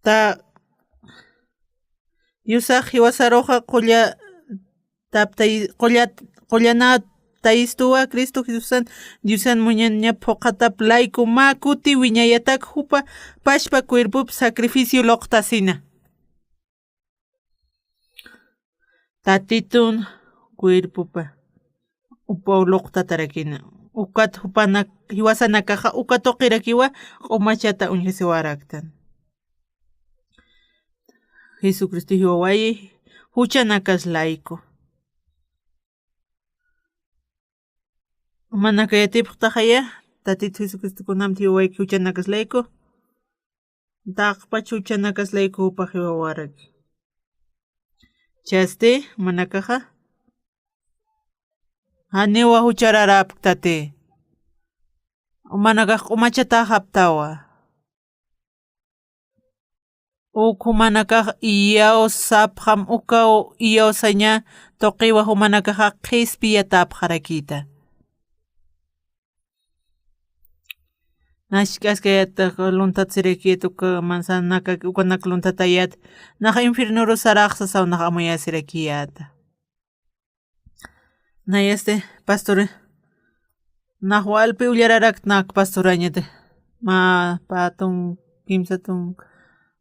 Ta, Diosax jiwasaruxa qulla taptay-, qulla, qullanatayistuwa Cristo Jesusan Diosan muñaña phuqhatap layku mä kuti wiñayatak jupa pachpa cuerpop sacrificio luqtasina. Tatitun cuerpopa upaw luqtatarakina. Ukat jupanak jiwasanakaxa uka tuqirakiwa q'umachata uñjasiwaraktan. Jesucristo jiwawayi juchanakas layku. Manakayatipxtaxaya, Tatit Jesucristo kunamti jiwawayki juchanakas layku. Taqpach juchanakas layku jupax jiwawaraki. Chasti, manakaxa. Janiwa juchararapktati. Manakax q'umachataxaptawa. Uk jumanakax iyaw sapxam ukaw iyaw saña tuqiwa jumanakaxa qhispiyatapxarakita. Nask'askayat luntatsirakiyat uka manzanaka ukanak luntatayat nax infiernoru saraxsasaw nax amuyasirakiyata. Nayasti pastor nax walpi ullararakt nak pastorañati ma patun kimsatun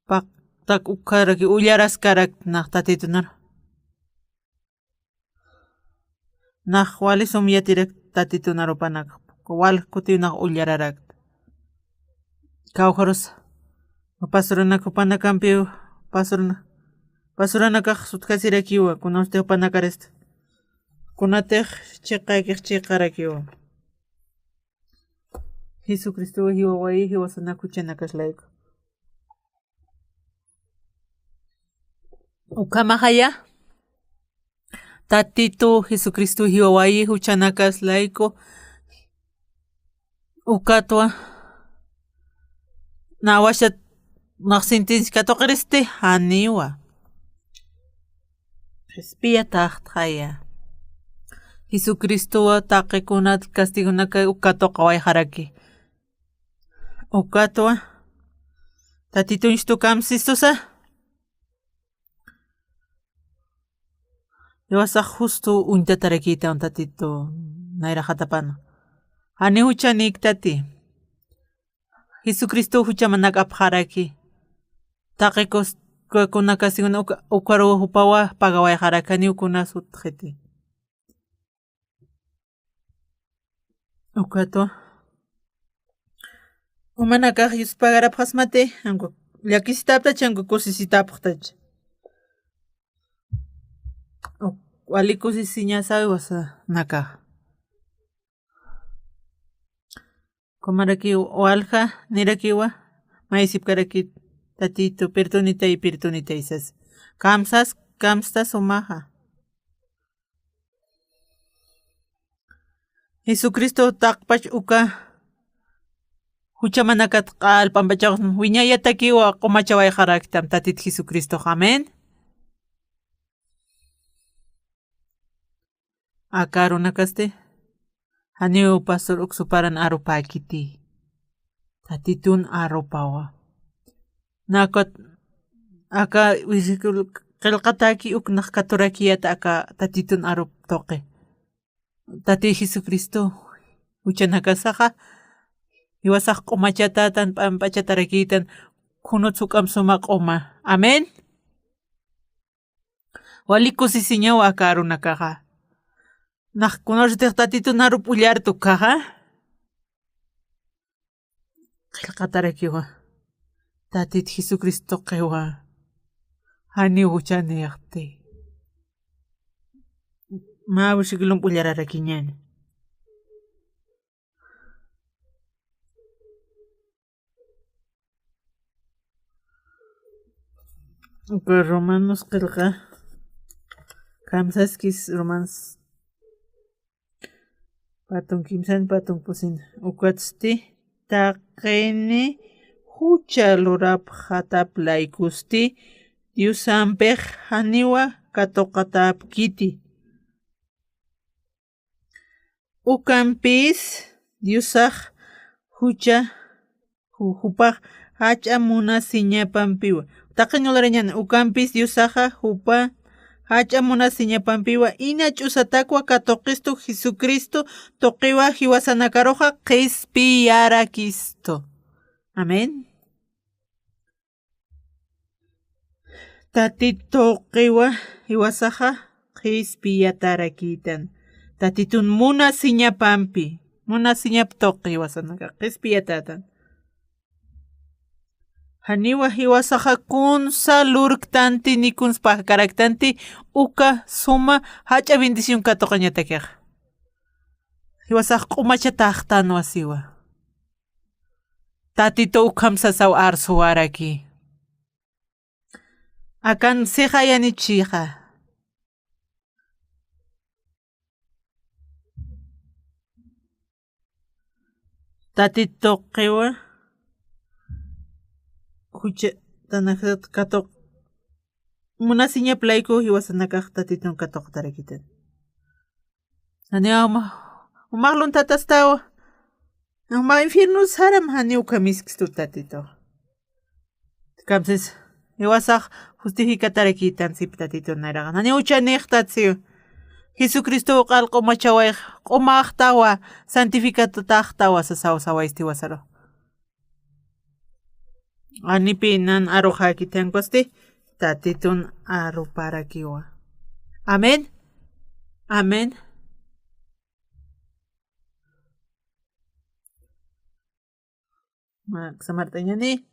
paktak ukharaki ullaraskarakti nak tatitunar. Nax walisum yatirak tatitunarupanak wal kutiw nax ullararakti. Kawkharus pastoranakupanakampï pastorana pastoranakax sutjasirakiwa kunansti jupanakarista kunatix chiqakix chiqarakiwa. Jesucristowa jiwawayi jiwasanak juchanakas layku. Ukhamaxaya Tatitu Jesucristo jiwawayi juchanakas layku. Ukatwa nawashat naxsintinsi katuqiristi janiwa. Qhispiyataxtxaya. Jesucristowa taqikunat castigonaka uka tuqawayxaraki. Ukatwa Tatituñstu kamsistusa. Iwasax justu uñtatarakïtan Tatitu nayraxatapana. Jani juchaniktati. Jesucristo juchamanak apxaraki. Taqi kunakasiguna ukaruw jupawa pagawayxarakaniw kunas utxiti. Ukatwa umanakax yuspagarapxasmati anku llakisitaptach anku kusisitapxtach. Wali kusisiñasawi wasanakax. Kumaraki walja nirakiwa maysipkaraki tatitu pirtunitay pirtunitay sas. Kamsas kamstas umaxa. Jesucristo taqpach uka juchamanakat q'al p'ampachaxsma wiñayatakiwa q'umachawayxaraktam tatit Jesucristox amén. Aka arunakasti janiw pastor uksuparan arupäkiti. Tatitun arupawa. Nakat aka qillqataki uknax katurakiyat aka tatitun arup tuqi. Tati Jesucristo juchanakasaxa jiwasax q'umachatatan p'amp'achatarakiytan. Khunut juk'amp suma q'uma amén. Wali kusisiñaw aka arunakaxa. Nax kunarutix tatitunarup ullartu ukhaxa. Qillqatarakiwa tatit Jesucristo tuqiwa. Janiw juchanixti. Mä wisiklump ullararakiñani. Uka romanos qillqa kamsaskis romanos patun kimsan patun pusin. Ukatsti taqini jucha lurapxatap laykusti diosampix janiwa katuqatäpkiti. Ukampis diosax jucha jupax jach'a munasiñapampiwa. Taqin ularañan ukampis diosaxa jupa jach'a munasiñapampiwa ina ch'usatakwa katuqistu jesucristo tuqiwa jiwasanakaruxa qhispiyarakistu. Amén. Tatit tuqiwa jiwasaxa qhispiyatarakïtan. Tatitun munasiñapampi Munasiñap tuqi jiwasanakax qhispiyatätan. Janiwa jiwasaxa kunsa lurktanti ni kuns pajkaraktanti uka suma jach'a bendición katuqañatakixa. Jiwasax q'umachataxtanwa siwa. Tatitu ukham sasaw arsuwaraki. Akan sixayanichixa. Tatitu tuqiwa. Jucha tanakxat katuq. Munasiñap layku jiwasanakax tatitun katuqtarakitan. Janiw uma, umax luntatastawa. Uma infierno saram janiw ukham miskistu Tatitu. Kamsis, jiwasax justificatarakïtan sip Tatitun nayraxa. Janiw juchanïxtat siw. Jesucristo q'al q'umachawayx, q'umaxtawa, santificataxtawa sasaw sawayisti jiwasaru. Janipi nan aruxäkitänkusti, Tatitun aruparakiwa. Amén. Amén. Mä aksa mart'añäni.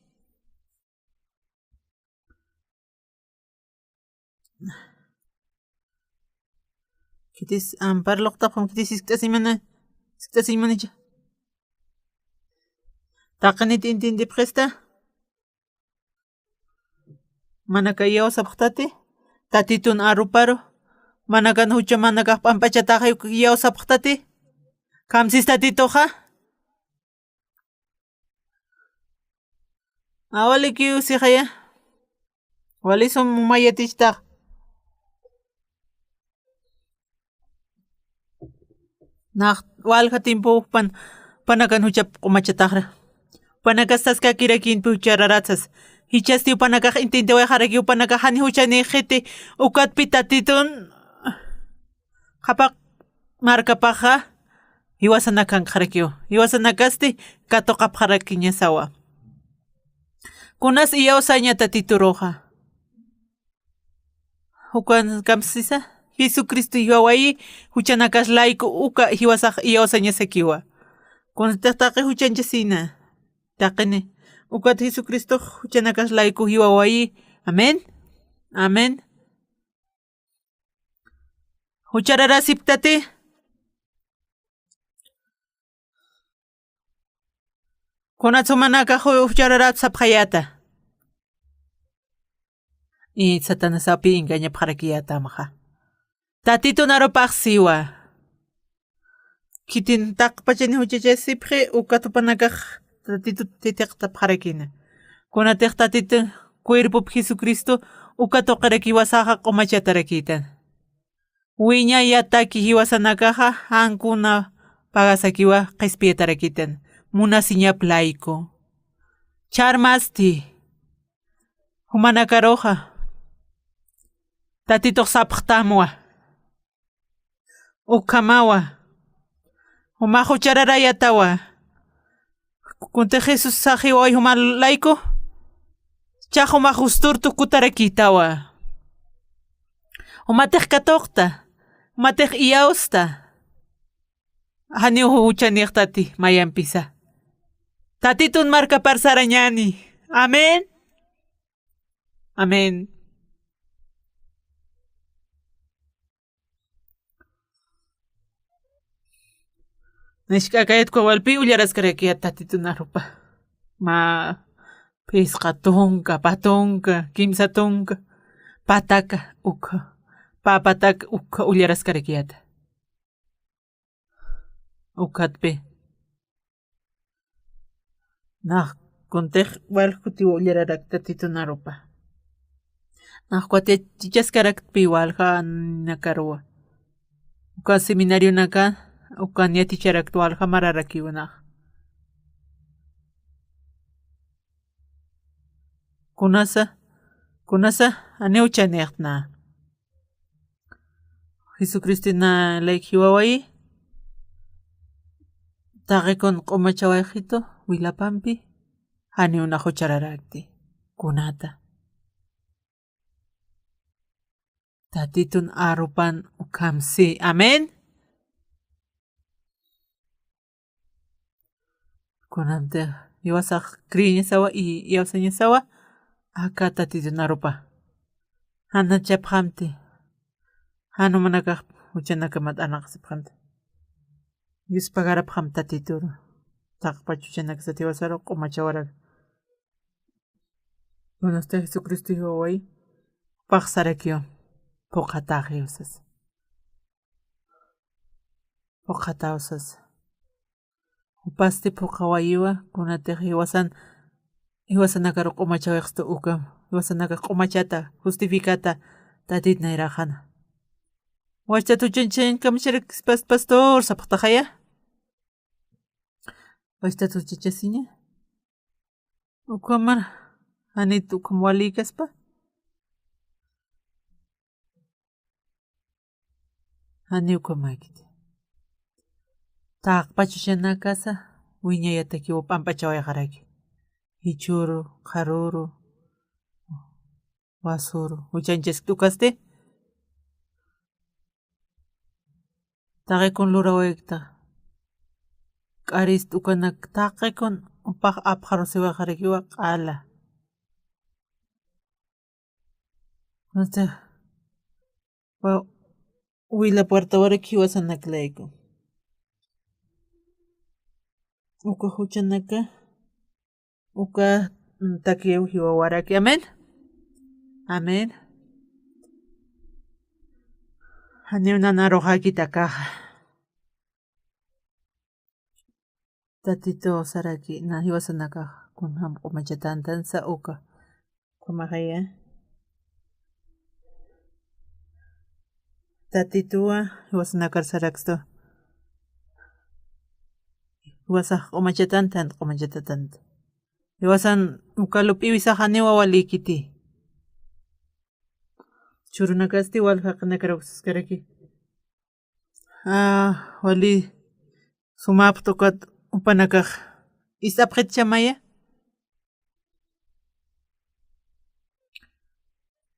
Khitis ampar luqtapxam, khitis jiskt'asiñmana, jiskt'asiñmanicha. Taqinit intintipxista. Manaka iyawsapxtati, Tatitun aruparu, manakan jucha manakax p'amp'achataxa iyawsapxtati, kamsis Tatituxa. Awalikiw sixaya. Walisum umayatichtax. Nax walja tiempo jupan, panakan juchap q'umachataxra. Panakas saskakirakinpi juchararatsas. Jichhasti jupanakax intintiwayxarakiw jupanakax jani juchanïxiti, ukatpi Tatitun qhapaq markapaxa jiwasanakankxarakiw. Jiwasanakasti katuqapxarakiñasawa. Kunas iyawsaña Tatituruxa. Jukan kamsisa, Jesucristo jiwawayi, juchanakas layku uka jiwasax iyawsañasakiwa. Kunatix taqi juchanchasina. Taqini. Ukat Jesucristox juchanakas layku jiwawayi. Amén. Amén. Juchararasipktati. Kunatsa jumanakax ju-, juchararat sapxayäta. Y Satanasapi engañapxarakiyätamxa. Tatitun arupax siwa. Khitin taqpachani juchachasipxi, ukat jupanakax Tatitut titiqtapxarakina. Kunatix Tatitu cuerpop Jesucristo, uka tuqirakiw jiwasaxa q'umachatarakitan. Wiñayataki jiwasanakaxa, jankuna pagasakiwa qhispiyatarakitan, munasiñap layku. Ch'armasti, jumanakaruxa, Tatitux sapxtamwa. Ukhamawa. Jumax juchararayatawa. Kuntix Jesús saxiway juma layku. Chax jumax justur tukutarakïtawa. Jumatix katuqta. Jumatix iyawsta. Janiw juchanïxtati mayampisa. Tatitun markapar sarañäni. Amén. Amén. Nisk'akayat uka walpi ullaraskarakiyät Tatitun arupa. Mä phisqa tunka, pä tunka, kimsa tunka, pä taka ukha, pä patak ukha ullaraskarakiyät. Ukhatpi. Nax kuntix walja kutiw ullararakta Tatitun arupa. Nax ukat yatichaskaraktpi walja nakaruwa. Uka seminarionaka, ukan yaticharaktwa walja mararakiwa nax. Kunasa, kunasa, janiw juchanïxtna. Jesucristo na layk jiwawayi, taqi kun q'umachawayxitu, wilapampi, janiw nax juchararakti, kunata. Tatitun arupan ukhamsi. Amén. Kunanti jiwasax creeñasawa y iyawsañasawa aka Tatitun arupa. Janachapxamti, jan jumanakax juchanakamat arnaqasipxamti. Yuspagarapxam Tatituru. Taqpach juchanakasat jiwasaru q'umachawarak. Kunasti Jesucristo jiwawayi, jupax sarakiwa, phuqhataxi usas. Phuqhataw sas. Jupasti phuqhawayiwa, kunatix jiwasan, jiwasanakaru q'umachawayxstu uka, jiwasanakax q'umachata, justificata, Tatit nayraxana. Wachtat juchañchañ kamacharakspas pastor, sapxtaxaya. Wachtat juchachasiña. Ukhamar, janit ukham walïkaspa. Janiw ukhamäkiti. Taqpach juchanakasa wiñayatakiw p'amp'achawayxaraki. Jichhüru, qharüru, wasüru, juchañchaskti ukasti. Taqi kun lurawayta. K'arist ukanak taqi kun jupax apxarusiwayxarakiwa q'ala. Entonces, wa-, wila puertawarak jiwasanak layku. Uka juchanaka, uka, mm, takiw jiwawaraki. Amén. Amén. Janiw nan aruxäkit akaxa. Tatitu saraki, na jiwasanakax kunjam q'umachatantan sa uka. Q'umaxaya. Tatituwa jiwasanakar sarakstu. Jiwasax q'umachatantan, q'umachatatanta. Jiwasan uka lup'iwisax janiwa walïkiti. Churunakasti wal jaqinakar uksaskaraki. Ah, wali sumapxta ukat jupanakax. Ist'apxitchamaya.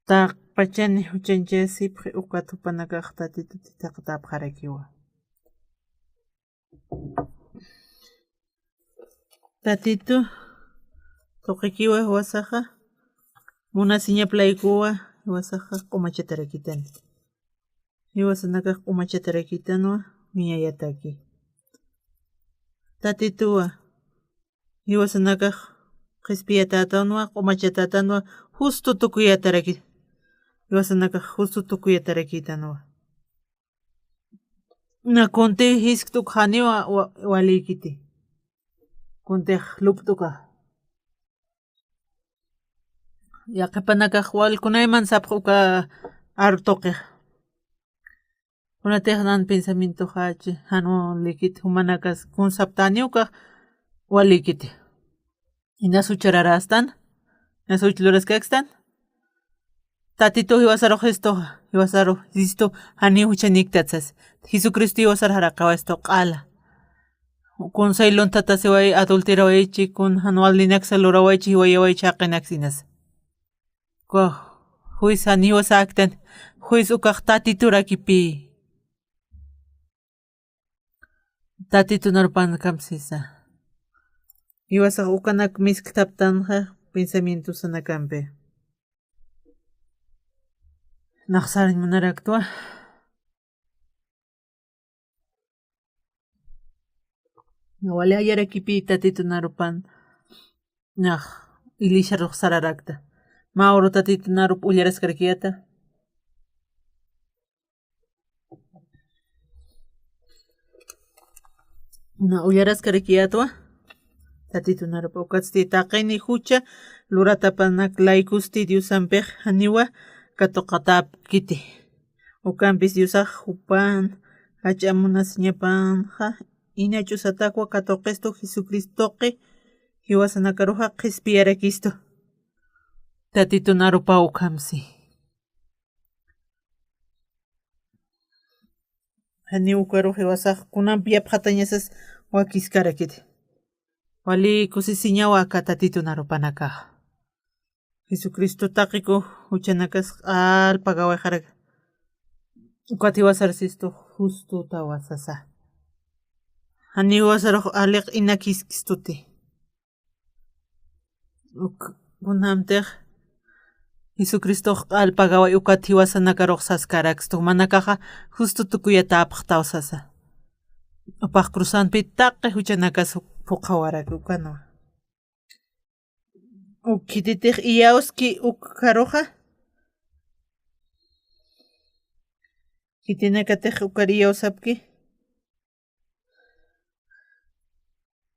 Taqpachani juchañchasipxi ukat jupanakax Tatituti taqtapxarakiwa. Tatitu, tuqikiwa jiwasaxa, munasiñap laykuwa, jiwasaxa q'umachatarakitani. Jiwasanakax q'umachatarakitanwa, wiñayataki. Tatituwa, jiwasanakax qhispiyatätanwa, q'umachatatanwa, justu tukuyataraki. Jiwasanakax justu tukuyatarakïtanwa. Na kuntï jiskt uk janiw wa-, walïkiti. Kuntix lup't uka. Yaqhipanakax wal kunayman sapx uka aru tuqix. Kunatix nan pensamientoxachi, jan walïkiti, jumanakas kun saptani ukax walïkiti. Inas juchararastan, inas juch luraskakstan. Tatitu jiwasarux jistu, jiwasarux jistu, janiw juchañiktat sas. Jesucristo jiwasar jaraqiwayistu q'ala. Kun saylun tatasiway, adulterawayichi, kun jan walinaksa lurawayichi, jiwayawayichi jaqinaks inas. Uka juiz janiw jiwasäktan, juiz ukax Tatiturakipï. Tatitun arupan kamsisa. Jiwasax ukanak misktaptanxa pensamientosanakampi. Nax sarañ munaraktwa. Wali jayarakipï Tatitun arupan. Nax iglesiarux sararakta. Mä uru Tatitun arup ullaraskarakiyäta. Na ullaraskarakiyätwa. Tatitun arupa ukatsti taqini jucha luratapanak laykusti Diosampix janiwa katuqatäpkiti. Ukampis Diosax jupan jach'a munasiñapanxa ina ch'usatakwa katuqistu Jesucristoqi jiwasanakaruxa qhispiyarakistu. Tatitun arupa ukhamsi. Janiw ukarux jiwasax kunampi yapxatañasas wakiskarakiti. Wali kusisiñawa aka Tatitun arupanakax. Jesucristo taqiku juchanakas q'al pagawayxarak. Ukat jiwasar sistu justutawa sasa. Janiw jiwasarux aliq inak jiskistuti. Uk, kunamtix Jesucristox q'al pagaway ukat jiwasanakarux saskarakstu, jumanakaxa justo tukuyatäpxtaw sasa. Jupax cruzanpi taqi juchanakas phuqhawarak ukanwa. Uk khititix iyawski uk karuxa. Khitinakatix ukar iyawsapki.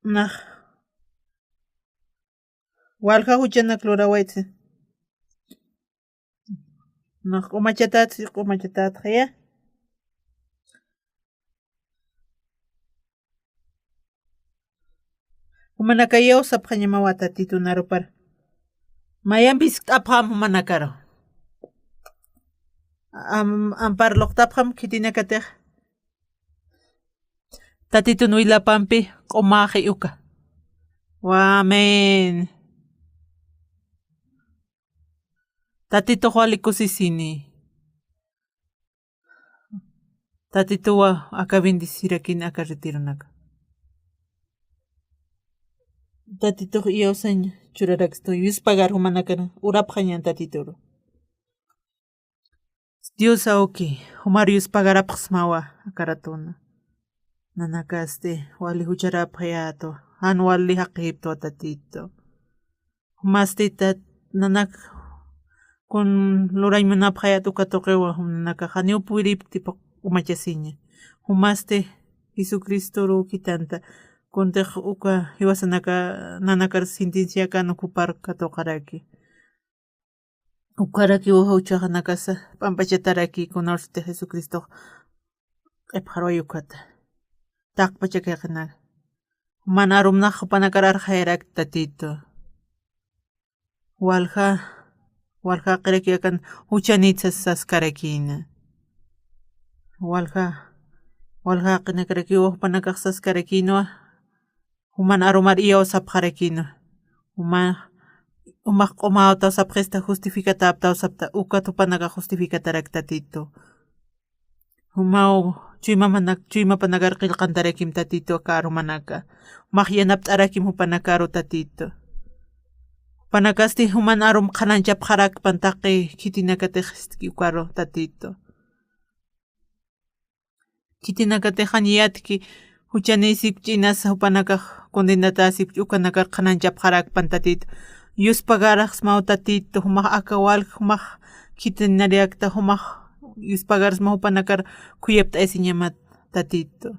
Nax walja juchanak lurawaytsi. Nax q'umachatätsi, q'umachatätxaya. Jumanaka iyawsapxañamawa Tatitun arupar. Mayamp jiskt'apxam jumanakaru. Am-, ampar luqtapxam khitinakatix. Tatitun wilapampi q'umaxi uka. Amén. Tatitux wali kusisini. Tatituwa aka bendecirakin aka retironaka. Tatitux iyawsañ churarakstu, yuspagar jumanakar urapxañan Tatituru. Dios awki, jumar yuspagarapxsmawa aka ratuna. Nanakasti wali jucharapxayätwa, jan wali jaqiptwa Tatitu. Jumasti tat-, nanak kun lurañ munapxayät uka tuqiwa, jum nanakax janiw puyripkti phuq'umachasiña. Jumasti Jesucristoru khithanta, kuntix uka jiwasanaka nanakar sentenciakan ukupar katuqaraki. Ukarakiw juchaxanakasa p'amp'achataraki, kunarsti Jesucristox q'ipxarway ukhata. Taqpachakayqinaka. Juman arumnax jupanakar arxayarak Tatitu. Walja, walja jaqiraki akan juchanit sas-, saskarakïna. Walja, walja jaqinakarakiw jupanakax saskarakïnwa. Juman arumar iyawsapxarakïnwa. Juma, jumax q'umäwtaw sapxista, justificatäptaw sapta, ukat jupanakax justificatarak Tatitu. Jumaw chuymapanak-, chuymapanakar qillqantarakim Tatitu aka arumanaka. Jumax yanapt'arakim jupanakaru Tatitu. Jupanakasti juman arum qhanañchapxarakpan taqi khitinakatix ist'ki ukaru Tatitu. Khitinakatix jan yatki juchanïsipkchi, inas jupanakax condenatäsipkchi, ukanakar qhanañchapxarakpan Tatitu. Yuspagaraxsmaw Tatitu, jumax aka walja, jumax khitinarakta, jumax yuspagarsmaw jupanakar khuyapt'ayasiñamat Tatitu.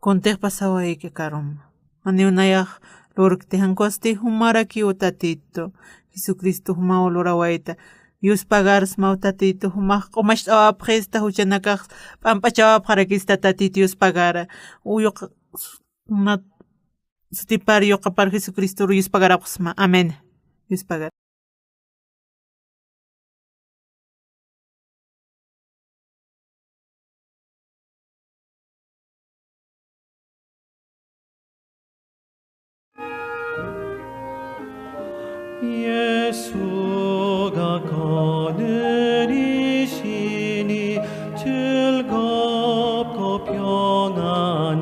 Kuntix pasawayki aka aruma. Janiw nayax lurkti, jan ukhasti jumarakiw Tatitu Jesucristo jumaw lurawayta. Yuspagarsmaw Tatitu, jumax q'umacht'awapxista, juchanakax p'amp'achawapxarakista Tatitu yuspagara. Uyuq, juma sutipar yuqapar Jesucristoru yuspagarapxsma. Amén. Yuspagar. Jesuga känirïsini, chillkap kupyungan